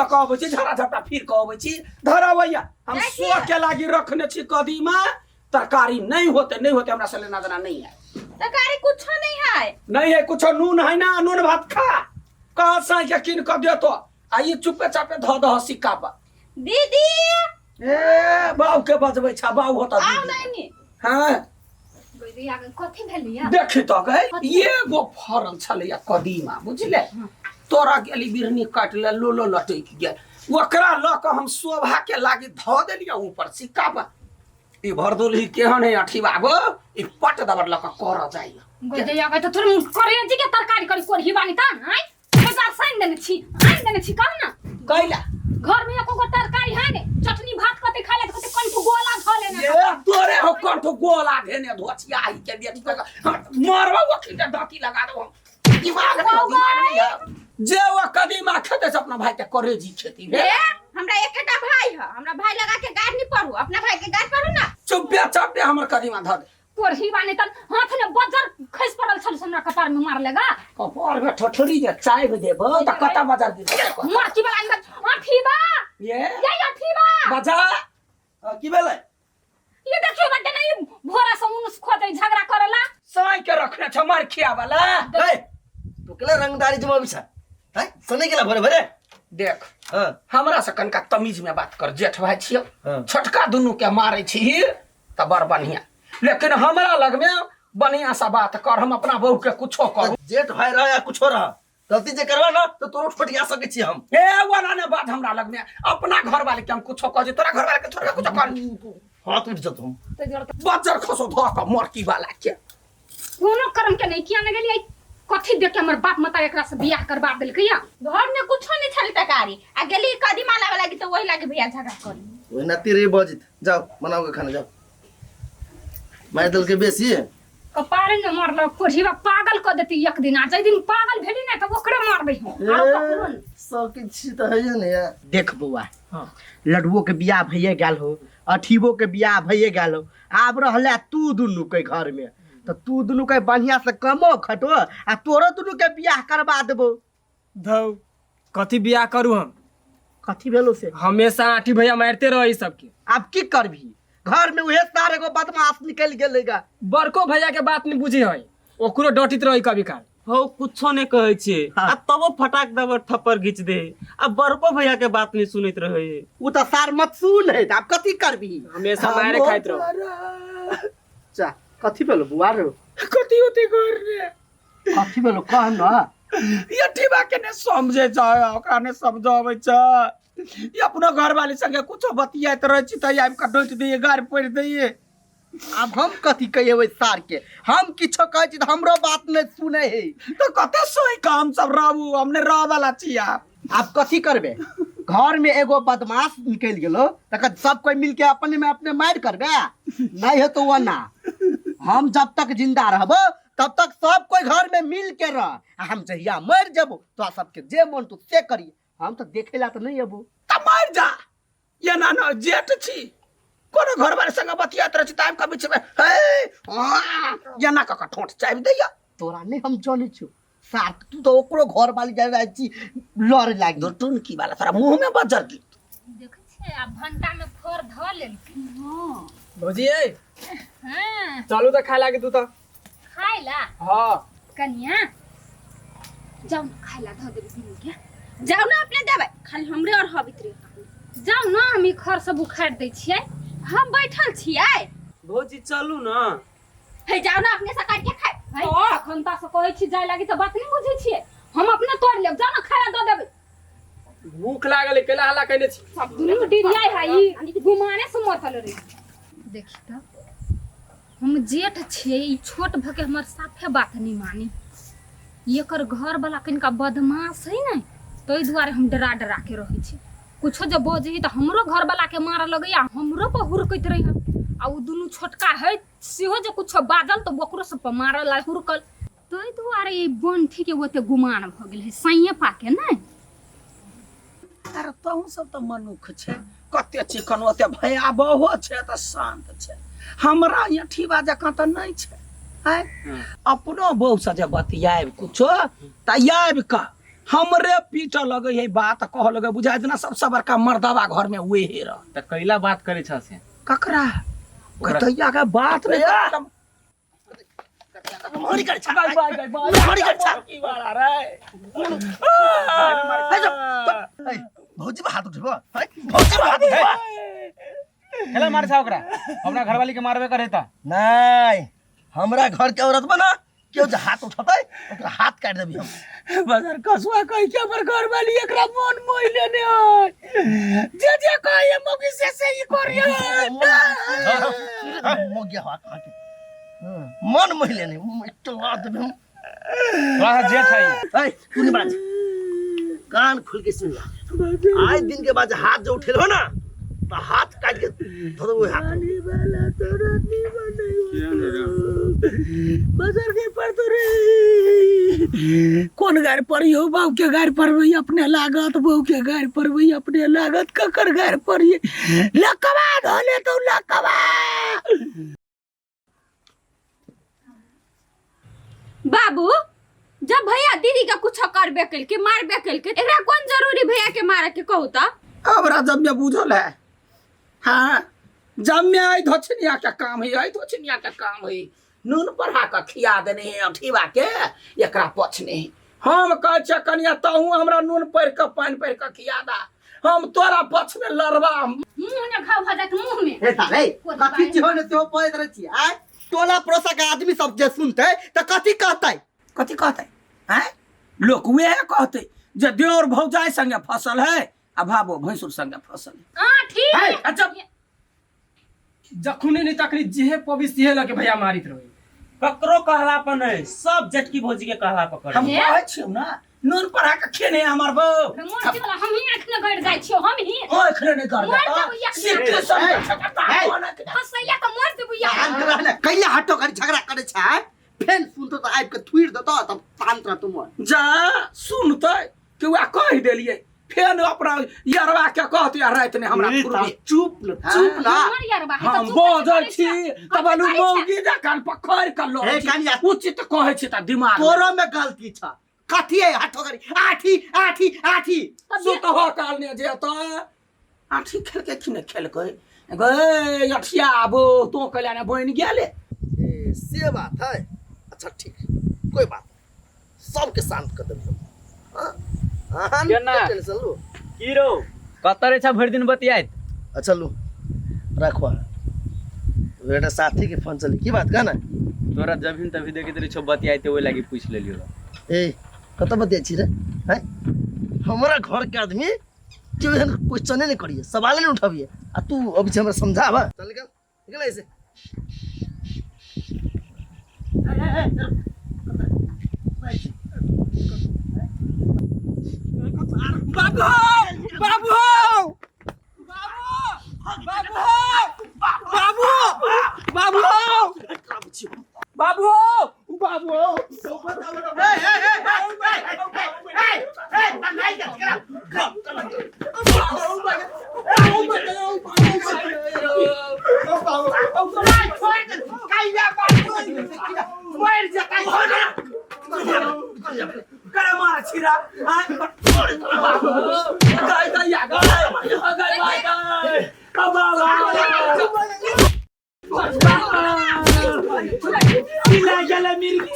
कऽ अबै छी, झड़ा झपटा फिर कऽ अबै छी। धरबैया हम। जाइ सो के लागी रखने छी कदीमा, तरकारी नहीं होते, नहीं होते, हमरा से लेना देना नहीं है। तरकारी कुछो नहीं है। नहीं है कुछो, नून है ना, नून भात खा। कहाँ से के किन कऽ देतो आ ई चुपे चापे धऽ दह सिक्का पर। दीदी। ए, बाऊ के बजबै छा, बाऊ होता आओ। दीदी। नहीं। हाँ। दीदी, आगे कथी भेलिया? देखी तो गए, एगो फरल छलैया कदीमा, बुझले? तोरा गेली बिरनी काट ले, लोलो लटकि गेल। ओकरा लऽ कऽ हम शोभा के लागी धऽ देलियै ऊपर सिक्का पर। ई भरदुलही केहन है अठी बाबू, ई पट दबर लऽ कऽ करऽ जाइए। गई गई तो थोड़ी करेजी के तरकारी करी कोरही बानी ता आय बाजार से आनि देने छी, आनि देने छी, कह ना। कैला? घर में एको गो तरकारी है ने, चटनी भात कते खा ले, कते कंठ गोला धऽ लेने। ये तोरे हो कंठ गोला धेने धोचिया ही के बेटी के हम मारबा, वकील के दांती लगा दो। हम दिमाग नहीं हो, दिमाग नहीं है जे वो कदीमा खेते से अपना भाई के करेजी खेती ए भेल। हमरा एकेटा भाई है, हमरा भाई लगा के गाड़ नहीं पड़ू, अपना भाई के गाड़ पड़ू ना। चुप्पे चापे हमर कदीमा धऽ दे। कोरही बानी तन हाथ में बजर खसि पड़ल छल से हमरा कपार में मार लेगा। कपार में ठोठरी जे चाय देबो त कता बाजार गिर। मरकी वाला अंदर अथी बा। ये ये अथी बा। बजा। की भेलै? ये देखियो बड्डे नहीं भोरा से उनुस खोजे झगड़ा करेला। साई के रखने छ मार खिया वाला। ए, तू केला रंगदारी जमाबी छ हैं? सने केला भरे भरे। देख। हाँ। हमरा से कनका तमीज में बात कर, जेठ भाई छियो। हाँ। छोटका दुनू के मारे छी त बड़ बढ़िया, लेकिन हमरा लग में बढ़िया सा बात कर, हम अपना बहू के कुछो करू। जेठ भाई रह या कुछो रह, गलती जे करबा ना तो तोरो ठोटिया सकै छी हम। ए वाला ने बात हमरा लग में, अपना घर वाले के हम कुछो कह जे, तोरा घर वाले के थोड़ा कुछो कर। हाथ उठ जतो। बज्जर खसो धो के मरकी वाला के। कोनो कर्म के नहीं किया न गेलियै, कथी देख के हमर बाप माता एकरा से बियाह करबा देलकै या? घर में कुछो नहीं छली तरकारी आ गेली कदीमा लावे लागी तो वही लागी भैया झगड़ा करी। ओहि नाती रे बजित, जाओ बनाओ के खाना, जाओ। मारि देलकै बेसी। कपारे ने मारल कोढ़ीवा, पागल कऽ देती एक दिन। आ जाहि दिन पागल भेली ने तऽ ओकरे मारबै हम, आरो ककरो नहि। सब किछु तऽ हैये ने या। देख बौआ, लड्डुओ के बियाह भइए गेल हो, अठीबो के बियाह भइए गेल हो, आब रहले तू दुनू के घर में, तऽ तू दुनू के बढ़िया से कमो खटो आ तोरो दुनू के बियाह करवा देबो। धौ, कथी बियाह करू हम? कथी भेलो से? हमेशा आठी भैया मारते रहे सबके। आब की करबी, घर में उहे सार एगो बदमाश निकल गेलेगा। बड़को भैया के बात नहीं बुझे है, ओकरो डटित रही कभी काल। हौ, कुछो नहीं कहै छियै। हाँ। आ तबो फटाक दबर थप्पड़ घीच दे, आ बड़को भैया के बात नहीं सुनैत रहे। उ तऽ सार मतसून है, आब कथी करबी? हमेशा मारे खाइत रहो। चा, कथी भेलो बुआ रो? कथी होते घर रे? कथी भेलो, कह न। ये ठीबा के ने समझे छै, ओकरा ने समझाबै छै। ई अपनो घर वाली संगे कुछो बतियाइत रहै छी तऽ आबि कऽ डोटि दैये, गारि पढ़ि दैये। आब हम कथी कहिए सार के? हम किछो कहै छी तऽ हमरो बात नहि सुनै है। तऽ कते सोहि कऽ हम सब रहू? हम ने रहऽ वाला छी आब। आब कथी करबे? घर में एगो बदमाश निकलि गेलो, तकर सब कोई मिलके अपने में अपने मारि करबे? नहीं है तो वो ना, हम जब तक जिंदा रहबो तब तक सब कोई घर में मिल के रह, आ हम जहिया मर जबो तो सबके जे मन तो से करिए, हम तो देखे ला तो नहीं अबो। तऽ मरि जा। ये ना ना जेठ छी, कोनो घर वाले संगे बतियाइत रहै छी तऽ आबि कऽ बीच में हे एना कऽ कऽ ठोंठ चाबि दैया। तोरा नहीं हम जानै छियौ सार, तू तो ओकरो घर वाली जाय जाइ छी लड़े लागी। दुटुन की वाला तोरा मुंह में बजर गिर। देखै छियै, आब भंटा में फर धऽ लेलखिन। हँ। भौजी ए। हँ। चलू तऽ खाय लागी तू तऽ। खाय ला? हाँ। कनिया, जाउ ने खाय ला धऽ देबै दुनू के। जाउ ने, अपने देबै, खाली हमरे और हबित रहे। जाउ ने, हम ई खर सब उखाड़ि दै छियै। हम बैठल छियै। भौजी, चलू ना। हे, जाउ ने, अपने से काट के खाय। है, अखन ता से कहै छी जाय लागी तऽ बात नहि बुझै छियै। हम अपने तोड़ि लेब, जाउ ने खाय ला दऽ देबै। भूख लागल है, केला हल्ला कैने छी? दुनू डिरियाइ है, ई गुमाने से मरल रे। देखी तऽ, हम जेठ छियै, ई छोट भऽ के हमर साफे बात नहि मानी। एकर घरवला कनिका बदमाश है ने, ताहि दुआरे हम डरा डरा के रहै छी। कुछो जब बजै तऽ हमरो घरवला के मारऽ लगैया, हमरो पर हुरकैत रहै। आ ओ दुनू छोटका है, सेहो जे कुछो बाजल तऽ ओकरो सब पर मारऽ ला हुरकल। ताहि दुआरे ई बंठी के ओते गुमान भऽ गेल है साइये पाके ने। अरे तहूँ सब तऽ मनुख छै, कते चिकन ओते भयावहो छै तऽ शान्त छै। हमरा अठीबा जकाँ तऽ नहि छै। आँय, अपनो बहू से जे बतियाब कुछो तऽ आबि कऽ हमरे पीट लगे है बात कह लगे बुझाय जेना सबसे बड़का मर्दवा घर में उहे रह। त कैला बात करे छ से? ककरा कतैया के बात नहीं करत। मोरी कर छा, बाय बाय बाय बाय। मोरी कर छा। की वाला रे? ए, जो, ए, भौजी पर हाथ उठबो, हैं? भौजी पर हाथ उठबो? खेला मारे छा ओकरा, हमरा घरवाली के मारबे करे ता। नहीं, हमरा घर के औरत बना केओ जे हाथ उठतै ओकरा हाथ काटि देबी हम। बगर कसुआ कहि के हमर घरवाली एकरा मन मोहि लेने है। जे जे कहे मौगी से से ही करिए। मोगिया हवा कहाँ के मन मोहि लेने, एकटा लात देबी हम। थोड़ा सा जेठ है। ए, तू नहीं बाज, कान खुल के सुन ला। आज दिन के बाद हाथ जो उठेल हो ना तो हाथ काट के धो देबो हाथ। बजर के पर तो रे कोन गाड़ी पर यौ? बाबू के गाड़ी पर वही अपने लागत, बहू के गाड़ी पर वही अपने लागत, ककर गाड़ी पर ये लकवा धोले तो लकवा। बाबू जब भैया दीदी के कुछ करबे केलके मारबे केलके, एकरा कोन जरूरी भैया के मारे के कहू त? हमरा जब में बुझल है, हाँ जब में आई धोछनिया के काम है, आई धोछनिया के काम है, नून पढ़ा के खिया देने है अठीवा के, एकरा पछने है। हम कहै छियै कनिया तहु हमरा नून पढ़ि के पानि पढ़ि के खिया दा, हम तोरा पक्ष में लड़बा। मुंह ने घाव भ जात मुंह में। हे साले, कथी छिहो ने सेहो पढ़ैत रहै छी आय? टोला पड़ोसा के आदमी सब जे सुनतै त कथी कहतै? कथी कहतै? आँय लोक वएह कहतै जे देवर भौजाई संगे फसल है आ भाबो भैंसुर संगे फसल है। हां ठीक है, अच्छा। जखुने नहीं तखनी जेहे पबी सेहे लगे भैया मारित रहे। ककरो कहला पर नहीं, सब जटकी भौजी के कहला पर हम करे। कहै छियौ ना नून पढ़ा के खेने हमर बहू। मोर के वाला हम ही आंख न गड़ जाइ छियो, हम ही। ओ एखने नहीं कर मर देता। जेबौ एखने। सिट्टी सब ए, झगड़ा ए। कोना के। हंसैया त मर जेबौ या। शांत रह ने, कैला हटो कर झगड़ा करे छै? फेन सुनतो त आबि के थुइर देतो तब शांत रहतो मन। जा सुनतै कि वएह कहि देलियै, फेन अपना यरवा के कहत या राति ने हमरा ई थुरबी। त चुप न, चुप न। हमर यारबा है त हम चुप बजै करै छी छै। त बालू करै छै। मौगी जकाँ पकड़ि के लऽ हे छी। कनिया। उचित कहै छी त दिमाग तोरो में गलती छ। कथी है हटो करी आठी आठी आठी। सुतहो काल ने जे त आठी खेलकै कि नहि खेलकै गै अठिया आबो तो कैला ने बनि गेले। ए, से बात है। अच्छा ठीक, कोई बात नहीं, सबके शांत कर देबी हम। हाँ अहाँ केना? नहीं टेंशन लू। की रौ कतऽ रहै छ भरि दिन बतियाइत? अच्छा लू रखो, बेटा साथी के फोन चली की बात कहना। तोरा जब तभी देखैत रहै छौ बतियाइते, ओहि लागि पूछि लेलियौ। ए कतऽ बतियाइ छी रे? हैं हमरा घर के आदमी केओ एहन क्वेश्चने नहीं करिए, सवाले नहीं उठाबिए, आ तू अभी से हमरा समझाबा। चल निकल निकल ऐसे। बाबू बाबू बाबू बाबू बाबू बाबू बाबू। करे मार छिरा गाय दैया गाय गाय गाय गाय चिल्ला गेलै मिर्गी।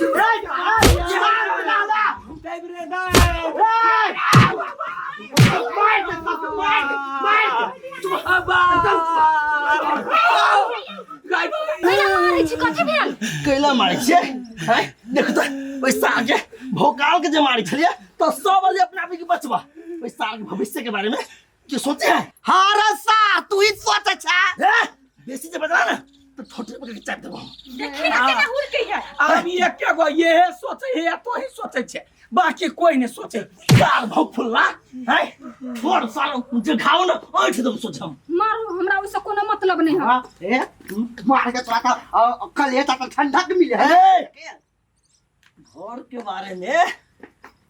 कैला मारै छी? कथी भेल? कैला मारै छियै? हैं देखो त ओहि साल के भोकाल के जे मारै छलियै तऽ सब बजे अपना आप के बचबा। ओहि साल के भविष्य के बारे में के सोचे है? हाँ रे सार, तू ही सोचे छे। ए, बेसी जे बजला ना तो ठोठे पकड़ के चाप देबो हम। देखी ना केना हुड़के है। आब एके गो ये सोचे है तो ही सोचे छे, बाकी कोई नहीं सोचे। साल भौ फुल्ला हैं छोड़ साल जे घाव ना ऐठ देबो सोच हम। मारू, हमरा ओइसे कोनो मतलब नहीं है। हाँ, ए मार के तोरा का कल ये तक ठंडक मिले है। ए, घर के बारे में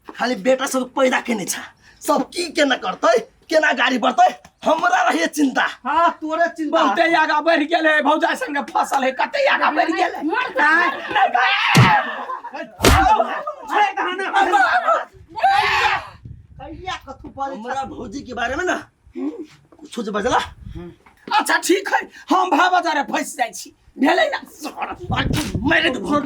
खाली बेटा सब पैदा केने छ, सब की केना करतै केना गाड़ी बढ़तै हमरा रहिए चिंता। हाँ तोरे चिंता। बहुते आगा बढ़ि गेल है, भौजाई संगे फसल है, कते आगा बढ़ि गेल है। मर आँय, नहि गए। के बारे में ना कुछो जे बजला। अच्छा ठीक है, हम भाव बाजारे फंस जाइ छी, भेलै ना? मेरे तो पूरा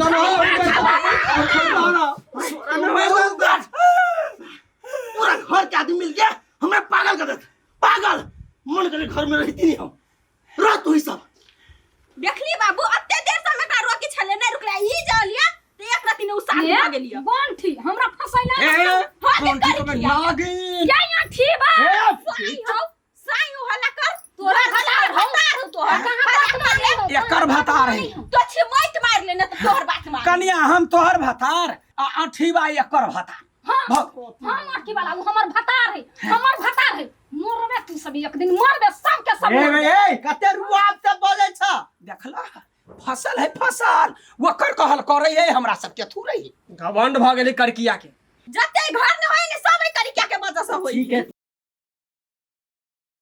घर के आदमी मिल गया हमरा पागल कर देत, पागल मन करे घर में रहती नहीं हम, रह तू ही सब। देखली बाबू अत्ते देर से हम एकरा रोकी छले नहीं रुकला, ई जलिया त एक राति ने उसार भऽ गेलिया। बंठी हमरा फसैला। ए हाँ, बंठी करी तो किया। नागिन या यहाँ ठीक बा। साई हो, साई हो हल्ला कर। तोरा तोहर भतार हौ। भतार हो तोहर। कहाँ बात माने हो? एकर भतार है। तो छिमैत मार लेने तो तोहर बात मार। कनिया हम तोहर भतार आ अठीबा एकर भतार। हाँ, भग। हम अटकी वाला उ हमर भतार है, हमर भतार है। मरबे तू सब एक दिन मरबे सब के सब। ए मरबे। ए कते रुआब से बजै छ। देखला फसल है फसल, ओकर कहल करे है हमरा सबके थोड़े ही। घमंड भऽ गेलै करकिया के। जते घर न होय ने सब एहि तरीका के वजह से होय। ठीक है।